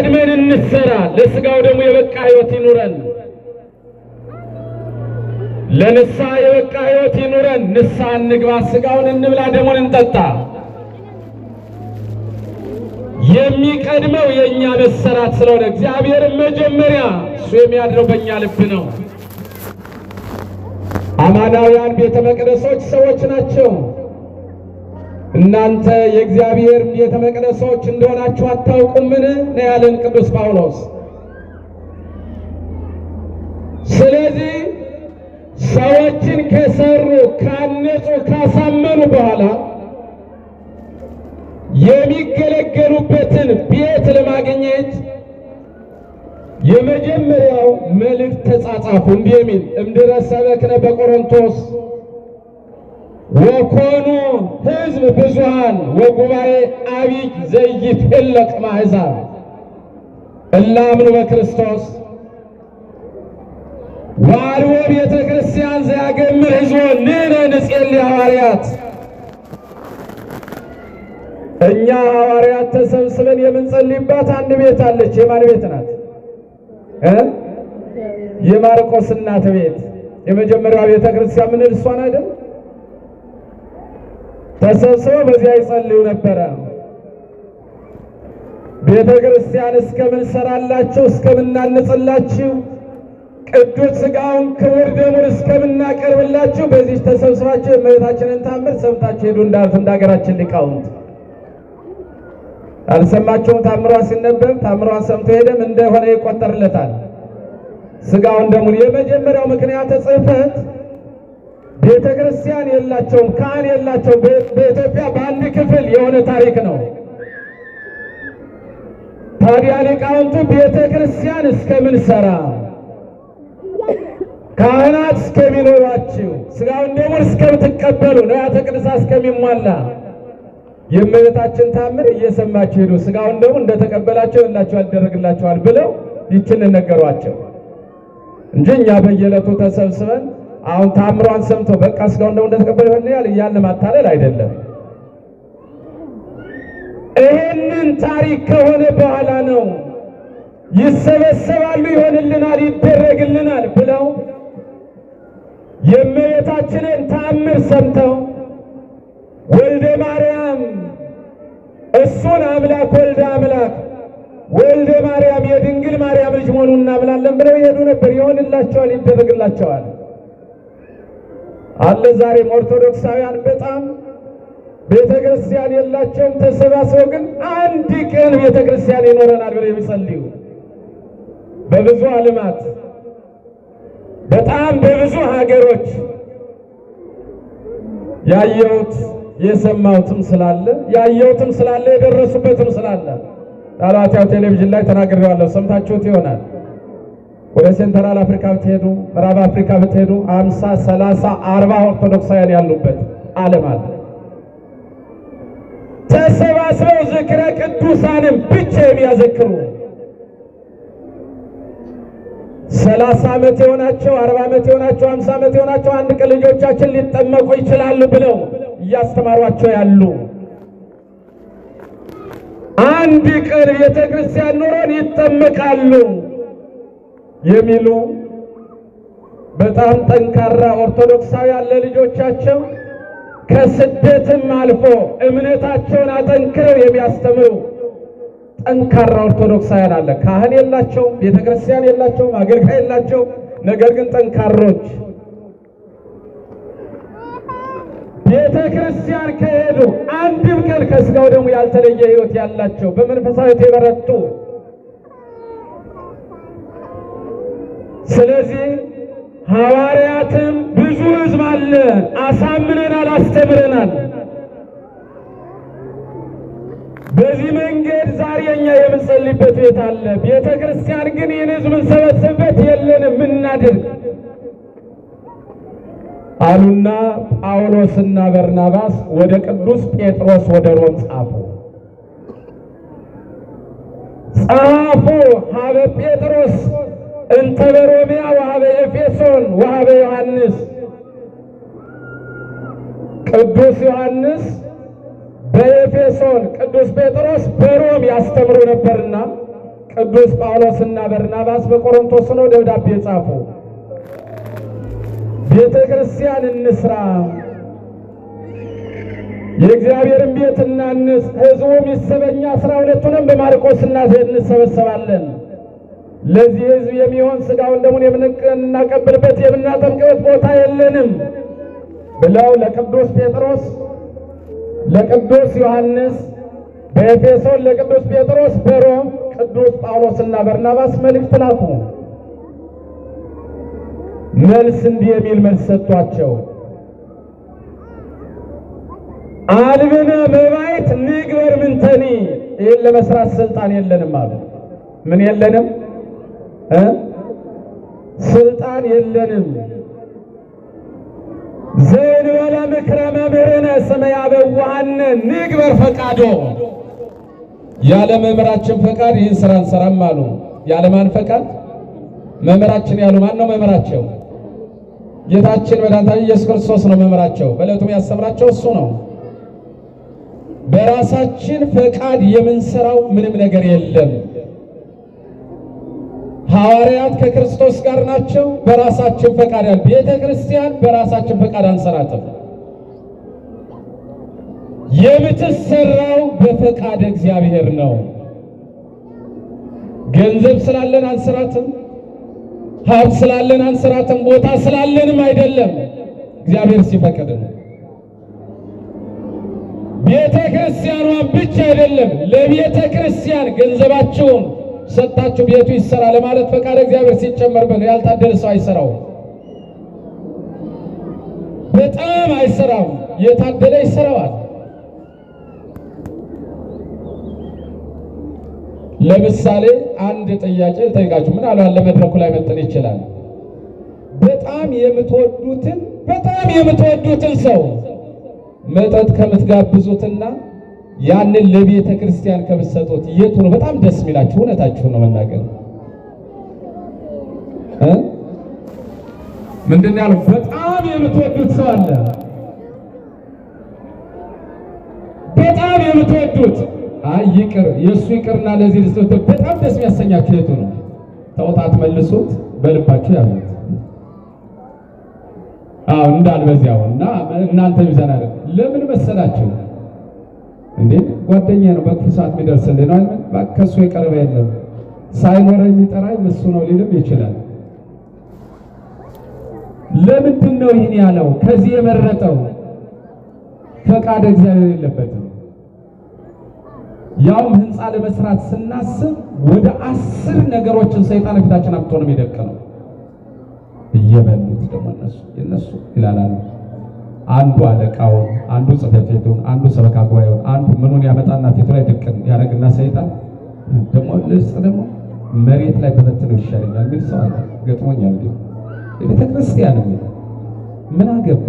ቀድመን እንሰራ። ለስጋው ደግሞ የበቃ ሕይወት ይኑረን። ለንስሐ የበቃ ሕይወት ይኑረን። ንስሐ እንግባ፣ ስጋውን እንብላ፣ ደሙን እንጠጣ። የሚቀድመው የእኛ መሰራት ስለሆነ እግዚአብሔር መጀመሪያ እሱ የሚያድረው በእኛ ልብ ነው። አማናውያን ቤተ መቅደሶች ሰዎች ናቸው። እናንተ የእግዚአብሔር ቤተ መቅደሶች እንደሆናችሁ አታውቁምን? ነው ያለን ቅዱስ ጳውሎስ። ስለዚህ ሰዎችን ከሰሩ ካነጹ፣ ካሳመኑ በኋላ የሚገለገሉበትን ቤት ለማግኘት የመጀመሪያው መልእክት ተጻጻፉ። እንዲህ የሚል እምድረ ሰበክነ በቆሮንቶስ ወኮኑ ሕዝብ ብዙሃን ወጉባኤ አቢይ ዘይትሄለቅ ማሕዛብ እለ አምኑ በክርስቶስ ወአልቦ ቤተ ክርስቲያን ዘያገምር ሕዝቦ ንሕነ ንጼልይ ሐዋርያት። እኛ ሐዋርያት ተሰብስበን የምንጸልይባት አንድ ቤት አለች። የማን ቤት ናት? የማርቆስ እናት ቤት። የመጀመሪያዋ ቤተ ክርስቲያን ምን እሷን አይደል? ተሰብስበው በዚያ ይጸልዩ ነበረ። ቤተ ክርስቲያን እስከምንሰራላችሁ፣ እስከምናንጽላችሁ፣ ቅዱስ ሥጋውን ክቡር ደሙን እስከምናቀርብላችሁ በዚህ ተሰብስባችሁ የእመቤታችንን ታምር ሰምታችሁ ሄዱ እንዳሉት እንደ ሀገራችን ሊቃውንት። አልሰማችሁም? ታምሯ ሲነበብ ታምሯን ሰምቶ ሄደም እንደሆነ ይቆጠርለታል። ሥጋውን ደሙን የመጀመሪያው ምክንያተ ጽሕፈት ቤተ ክርስቲያን የላቸውም፣ ካህን የላቸውም። በኢትዮጵያ በአንድ ክፍል የሆነ ታሪክ ነው። ታዲያ ሊቃውንቱ ቤተ ክርስቲያን እስከምንሰራ፣ ካህናት እስከሚኖሯችሁ፣ ሥጋውን ደሙን እስከምትቀበሉ፣ ንዋያተ ቅድሳት እስከሚሟላ የእመቤታችን ታምር እየሰማችሁ ሄዱ፣ ሥጋውን ደሙን እንደተቀበላችሁ ይሆንላችኋል፣ ይደረግላችኋል ብለው ይችን ነገሯቸው እንጂ እኛ በየዕለቱ ተሰብስበን አሁን ታምሯን ሰምቶ በቃ ሥጋውን ደሙን እንደተቀበለ ይሆንልኛል እያልን ማታለል አይደለም። ይሄንን ታሪክ ከሆነ በኋላ ነው ይሰበሰባሉ፣ ይሆንልናል፣ ይደረግልናል ብለው የእመቤታችንን ታምር ሰምተው ወልደ ማርያም እሱን አምላክ ወልደ አምላክ ወልደ ማርያም የድንግል ማርያም ልጅ መሆኑን እናምናለን ብለው ይሄዱ ነበር። ይሆንላቸዋል፣ ይደረግላቸዋል አለ። ዛሬም ኦርቶዶክሳውያን በጣም ቤተ ክርስቲያን የላቸውም። ተሰባስበው ግን አንድ ቀን ቤተ ክርስቲያን ይኖረናል ብለው የሚጸልዩ በብዙ ዓለማት በጣም በብዙ ሀገሮች ያየሁት የሰማሁትም ስላለ ያየሁትም ስላለ የደረሱበትም ስላለ ምናልባት ያው ቴሌቪዥን ላይ ተናግሬዋለሁ፣ ሰምታችሁት ይሆናል። ወደ Central Africa ብትሄዱ፣ ምዕራብ አፍሪካ ብትሄዱ 50፣ 30፣ 40 ኦርቶዶክሳውያን ያሉበት ዓለም አለ። ተሰባስበው ዝክረ ቅዱሳንን ብቻ የሚያዘክሩ 30 ዓመት የሆናቸው፣ 40 ዓመት የሆናቸው፣ 50 ዓመት የሆናቸው አንድ ቀን ልጆቻችን ሊጠመቁ ይችላሉ ብለው እያስተማሯቸው ያሉ፣ አንድ ቀን ቤተ ክርስቲያን ኖሮን ይጠመቃሉ የሚሉ በጣም ጠንካራ ኦርቶዶክሳውያን ለልጆቻቸው ከስደትም አልፎ እምነታቸውን አጠንክረው የሚያስተምሩ ጠንካራ ኦርቶዶክሳውያን አለ። ካህን የላቸውም፣ ቤተ ክርስቲያን የላቸውም፣ አገልጋይ የላቸውም። ነገር ግን ጠንካሮች ቤተ ክርስቲያን ከሄዱ አንድም ቀን ከሥጋው ደግሞ ያልተለየ ሕይወት ያላቸው በመንፈሳዊት የበረቱ። ስለዚህ ሐዋርያትም ብዙ ሕዝብ አለ፣ አሳምነናል፣ አስተምረናል። በዚህ መንገድ ዛሬ እኛ የምንጸልይበት ቤት አለ። ቤተ ክርስቲያን ግን ይህን ሕዝብ የምንሰበስብበት የለንም፣ ምናድርግ አሉና ጳውሎስና በርናባስ ወደ ቅዱስ ጴጥሮስ ወደ ሮም ጻፉ። ጻፉ ሀበ ጴጥሮስ እንተ በሮሚያ ወሀበ ኤፌሶን ወሀበ ዮሐንስ። ቅዱስ ዮሐንስ በኤፌሶን፣ ቅዱስ ጴጥሮስ በሮም ያስተምሩ ነበርና ቅዱስ ጳውሎስና በርናባስ በቆሮንቶስ ሆነው ደብዳቤ ጻፉ። ቤተ ክርስቲያን እንስራ፣ የእግዚአብሔርን ቤት እናንጽ፣ ሕዝቡም ይሰበኛ 12ቱንም በማርቆስ እንሰበሰባለን። ለዚህ ሕዝብ የሚሆን ሥጋውን ደሙን የምናቀብልበት የምናጠምቅበት ቦታ የለንም ብለው ለቅዱስ ጴጥሮስ፣ ለቅዱስ ዮሐንስ በኤፌሶን፣ ለቅዱስ ጴጥሮስ በሮም ቅዱስ ጳውሎስና በርናባስ መልእክት ላኩ። መልስ እንዲህ የሚል መልስ ሰጥቷቸው፣ አልብነ መባይት ንግበር ምንተኒ፣ ይህን ለመስራት ስልጣን የለንም አሉ። ምን የለንም? ስልጣን የለንም። ዘእንበለ ምክረ መምህርነ ስመ ያበውሃነ ንግበር ፈቃዶ፣ ያለ መምህራችን ፈቃድ ይህን ስራ እንሰራም አሉ። ያለ ማን ፈቃድ? መምህራችን ያሉ ማን ነው መምህራቸው? ጌታችን መድኃኒታችን ኢየሱስ ክርስቶስ ነው መምህራቸው። በዕለቱም ያስተምራቸው እሱ ነው። በራሳችን ፈቃድ የምንሰራው ምንም ነገር የለም። ሐዋርያት ከክርስቶስ ጋር ናቸው። በራሳችን ፈቃድ ያል ቤተ ክርስቲያን በራሳችን ፈቃድ አንሰራትም። የምትሰራው በፈቃድ እግዚአብሔር ነው። ገንዘብ ስላለን አንሰራትም። ሀብት ስላለን አንሰራትም። ቦታ ስላለንም አይደለም፣ እግዚአብሔር ሲፈቅድ ነው። ቤተ ክርስቲያኗን ብቻ አይደለም፣ ለቤተ ክርስቲያን ገንዘባቸውን ሰጣችሁ ቤቱ ይሰራ ለማለት ፈቃድ እግዚአብሔር ሲጨመርበት ነው። ያልታደለ ሰው አይሰራውም፣ በጣም አይሰራውም። የታደለ ይሰራዋል። ለምሳሌ አንድ ጥያቄ ልጠይቃችሁ። ምናልባት ለመድረኩ ላይ መጥን ይችላል። በጣም የምትወዱትን ሰው መጠጥ ከምትጋብዙትና ያንን ለቤተ ክርስቲያን ከምትሰጡት የቱ ነው በጣም ደስ የሚላችሁ? እውነታችሁን ነው መናገር። ምንድን ነው ያለው? በጣም የምትወዱት ሰው አለ። በጣም የምትወዱት አይ ይቅር፣ የእሱ ይቅርና ለዚህ ልስጡት። በጣም ደስ የሚያሰኛችሁ የቱ ነው? ተውታት መልሱት፣ በልባችሁ ያዙት። አዎ እንዳል በዚያው እና እናንተ ሚዛን አይደል። ለምን መሰላችሁ እንዴ? ጓደኛዬ ነው በክፉ ሰዓት የሚደርስልኝ ነው አይደል? ከእሱ የቀረበ የለም። ሳይኖረኝ የሚጠራኝ እሱ ነው ሊልም ይችላል። ለምንድን ነው ይህን ያለው? ከዚህ የመረጠው ፈቃድ እግዚአብሔር የለበትም። ያውም ህንፃ ለመስራት ስናስብ ወደ 10 ነገሮችን ሰይጣን ፊታችን አምጥቶ ነው የሚደቅነው። እየበሉት ደግሞ እነሱ የነሱ ይላላሉ። አንዱ አለቃውን፣ አንዱ ጽሕፈት ቤቱን፣ አንዱ ሰበካ ጉባኤውን፣ አንዱ ምኑን ያመጣና ፊቱ ላይ ድቅን ያደርግና ሰይጣን ደግሞ ልስጥ ደግሞ መሬት ላይ በበትነው ይሻለኛል የሚል ሰው አለ። ገጥሞኛል። እንዲሁ የቤተ ክርስቲያን የሚል ምን አገባ?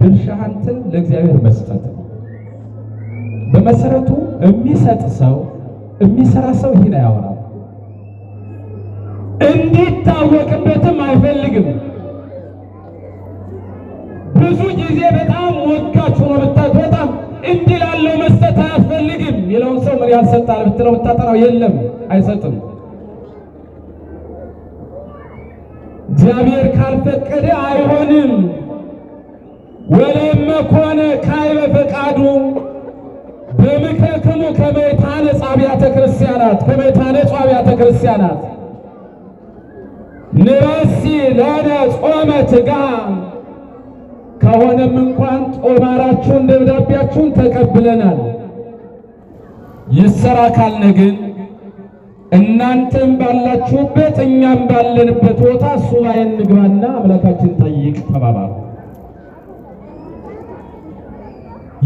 ድርሻህ አንተ ለእግዚአብሔር መስጠት ነው። በመሰረቱ የሚሰጥ ሰው የሚሰራ ሰው ይህን አያወራም፣ እንዲታወቅበትም አይፈልግም። ብዙ ጊዜ በጣም ወጋች ሆኖ ብታይ በጣም እንዲህ ላለው መስጠት አያስፈልግም የሚለውን ሰው ምን ያህል ሰጣል ብትለው ብታጠራው የለም አይሰጥም። እግዚአብሔር ካልፈቀደ አይሆንም። ወለመ ኮነ ካዕበ ፈቃዱ በምክርክሙ ከመ ይታነጽ አብያተ ክርስቲያናት ከመ ይታነጹ አብያተ ክርስቲያናት ንረሲ ለነ ጾመ ትጋህ። ከሆነም እንኳን ጦማራችሁን ደብዳቤያችሁን ተቀብለናል። ይሰራ ካልነ ግን እናንተም ባላችሁበት እኛም ባለንበት ቦታ ሱባኤ እንግባና አምላካችን ጠይቅ ተባባሉ።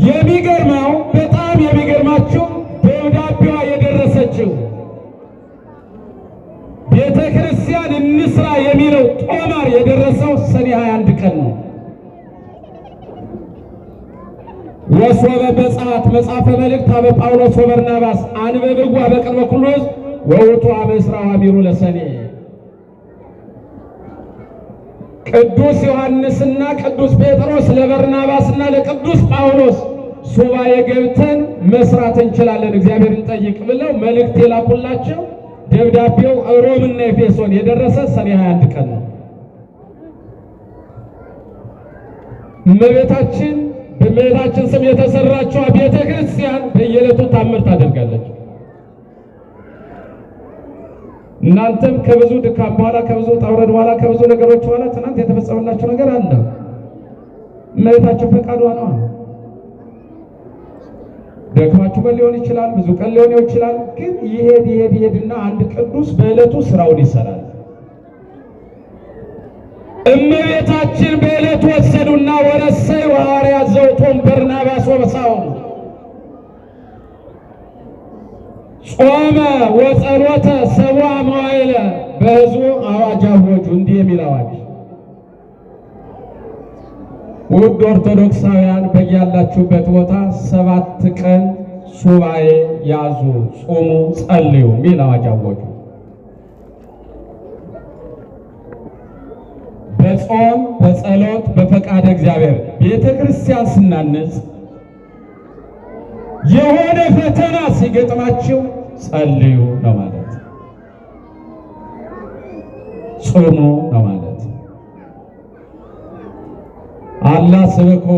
የሚገርመው በጣም የሚገርማችሁ ደብዳቤዋ የደረሰችው ቤተ ክርስቲያን እንስራ የሚለው ጦማር የደረሰው ሰኔ 21 ቀን ነው። ወሶበ በጸሐት መጽሐፈ መልእክት አበ ጳውሎስ ወበርናባስ አንበብዋ በቅድመ ኩሉ ሕዝብ ወውቱ አመ ዕስራ ወአሚሩ ለሰኔ። ቅዱስ ዮሐንስና ቅዱስ ጴጥሮስ ለበርናባስና ለቅዱስ ጳውሎስ ሱባኤ ገብተን መስራት እንችላለን እግዚአብሔርን ጠይቅ ብለው መልእክት የላኩላቸው ደብዳቤው ሮምና ኤፌሶን የደረሰ ሰኔ 21 ቀን ነው። እመቤታችን በእመቤታችን ስም የተሰራችው ቤተ ክርስቲያን በየዕለቱ ታምር ታደርጋለች። እናንተም ከብዙ ድካም በኋላ፣ ከብዙ ውጣ ውረድ በኋላ፣ ከብዙ ነገሮች በኋላ ትናንት የተፈጸመላችሁ ነገር አለ። እመቤታችን ፈቃዷ ነው። ደክማችሁ ቀን ሊሆን ይችላል፣ ብዙ ቀን ሊሆን ይችላል። ግን ይሄድ ይሄድ ይሄድና አንድ ቅዱስ በዕለቱ ስራውን ይሰራል። እመቤታችን በዕለቱ ወሰዱና ወረሰዩ ሐዋርያት ዘውቶም በርናባስ ወበሳውል ጾመ ወጸሎተ ሰብአ መዋዕለ በሕዝቡ አዋጅ አወጁ። እንዲህ የሚል አዋጅ። ውድ ኦርቶዶክሳውያን በያላችሁበት ቦታ 7 ቀን ሱባኤ ያዙ፣ ጾሙ፣ ጸልዩ የሚል አዋጅ አወጁ። በጾም በጸሎት በፈቃደ እግዚአብሔር ቤተ ክርስቲያን ስናንጽ የሆነ ፈተና ሲገጥማችሁ ጸልዩ ነው ማለት፣ ጾሙ ነው ማለት። አላ ስብኩ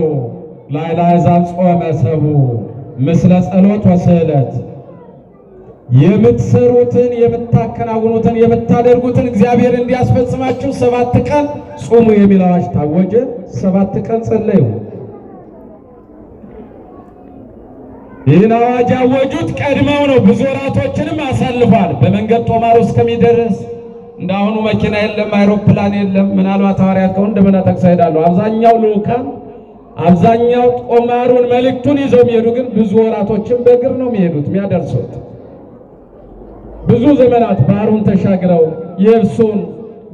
ላዕለ አሕዛብ ጾመ ሰቡ ምስለ ጸሎት ወስዕለት። የምትሰሩትን የምታከናውኑትን የምታደርጉትን እግዚአብሔር እንዲያስፈጽማችሁ 7 ቀን ጾሙ የሚል አዋጅ ታወጀ። 7 ቀን ጸለዩ። ይህን አዋጅ ያወጁት ቀድመው ነው። ብዙ ወራቶችንም አሳልፏል። በመንገድ ጦማሩ እስከሚደርስ እንዳሁኑ መኪና የለም፣ አይሮፕላን የለም። ምናልባት ሐዋርያት ከሆኑ እንደመና ተክሳ ይሄዳሉ። አብዛኛው ልዑካን አብዛኛው ጦማሩን መልእክቱን ይዘው የሚሄዱ ግን ብዙ ወራቶችን በእግር ነው የሚሄዱት የሚያደርሱት። ብዙ ዘመናት ባህሩን ተሻግረው የብሱን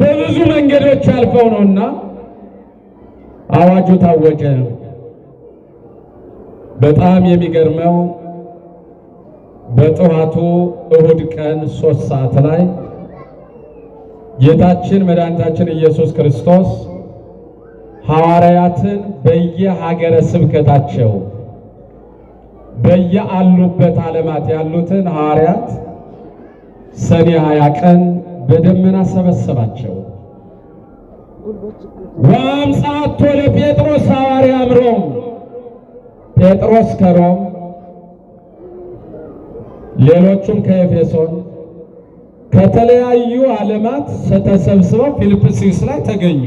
በብዙ መንገዶች አልፈው ነውና አዋጁ ታወጀ። በጣም የሚገርመው በጠዋቱ እሁድ ቀን 3 ሰዓት ላይ ጌታችን መድኃኒታችን ኢየሱስ ክርስቶስ ሐዋርያትን በየሀገረ ስብከታቸው በየአሉበት ዓለማት ያሉትን ሐዋርያት ሰኔ 20 ቀን በደመና ሰበሰባቸው። ወአምጻቶ ለጴጥሮስ ሐዋርያ እምሮም፣ ጴጥሮስ ከሮም ሌሎቹም ከኤፌሶን ከተለያዩ ዓለማት ተሰብስበው ፊልጵስዩስ ላይ ተገኙ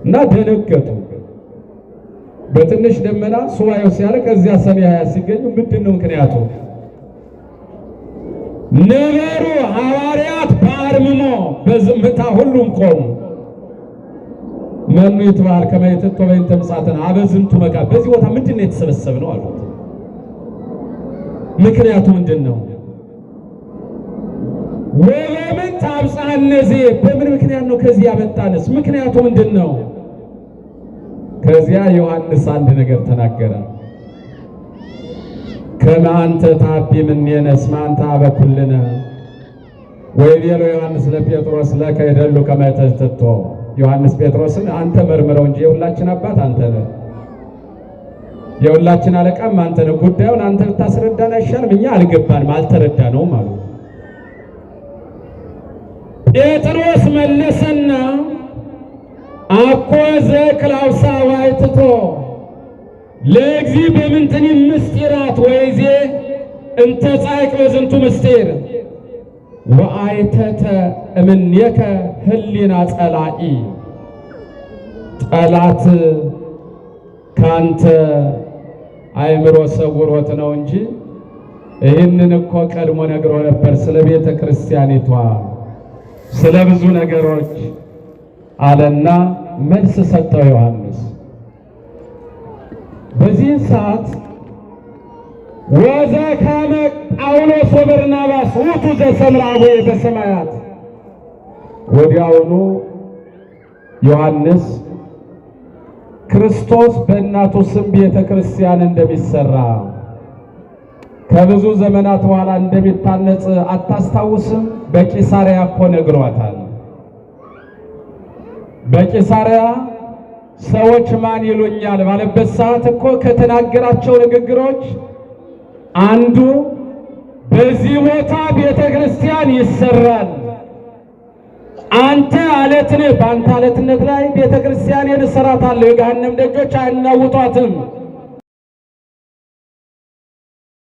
እና ደነገጡ። በትንሽ ደመና ሱባኤው ሲያልቅ እዚያ ሰኔ 20 ሲገኙ ምንድነው ምክንያቱ? ነበሩ ሐዋርያት በአርምሞ በዝምታ ሁሉም ቆሙ። መኑ ይትባል ከመ ይትቶ በእንተ ምጽአትነ አበዝንቱ መቃብር። በዚህ ቦታ ምንድነው የተሰበሰብነው አሉት። ምክንያቱ ምንድነው? ወበምን ታብጽሐነ ዜ፣ በምን ምክንያት ነው ከዚህ ያመጣንስ? ምክንያቱ ምንድነው? ከዚያ ዮሐንስ አንድ ነገር ተናገረ። ከመ አንተ ታቢ እምኔነ እስመ አንተ አበ ኩልነ ወይቤሎ ዮሐንስ ለጴጥሮስ ለከ ይደሉ ከመ ተትቶ። ዮሐንስ ጴጥሮስን አንተ መርምረው እንጂ የሁላችን አባት አንተ ነህ፣ የሁላችን አለቃም አንተ ነህ። ጉዳዩን አንተ ብታስረዳን አይሻልም? እኛ አልገባንም፣ አልተረዳነውም አሉ። ጴጥሮስ መለሰና አኮ ዘክላውሳ ዋይትቶ ለእግዚ በምንትኒ ምስጢራት ወይዜ እንተ ጻይቅ በዝንቱ ምስጢር ወአይተተ እምኔከ ህሊና ጸላኢ። ጠላት ካንተ አእምሮ ሰውሮት ነው እንጂ ይህንን እኮ ቀድሞ ነግሮ ነበር፣ ስለ ቤተ ክርስቲያኒቷ ስለ ብዙ ነገሮች አለና መልስ ሰጠው ዮሐንስ። በዚህ ሰዓት ወዘከመ ጳውሎስ ወበርናባስ ውእቱ ዘሰምረ አቡየ በሰማያት። ወዲያውኑ ዮሐንስ ክርስቶስ በእናቱ ስም ቤተ ክርስቲያን እንደሚሰራ ከብዙ ዘመናት በኋላ እንደሚታነጽ አታስታውስም? በቂሳሪያ እኮ ነግሯታል። በቂሳሪያ ሰዎች ማን ይሉኛል ባለበት ሰዓት እኮ ከተናገራቸው ንግግሮች አንዱ በዚህ ቦታ ቤተ ክርስቲያን ይሰራል። አንተ አለት ነህ፣ በአንተ አለትነት ላይ ቤተ ክርስቲያኔን እሰራታለሁ፣ የገሃነም ደጆች አያናውጧትም።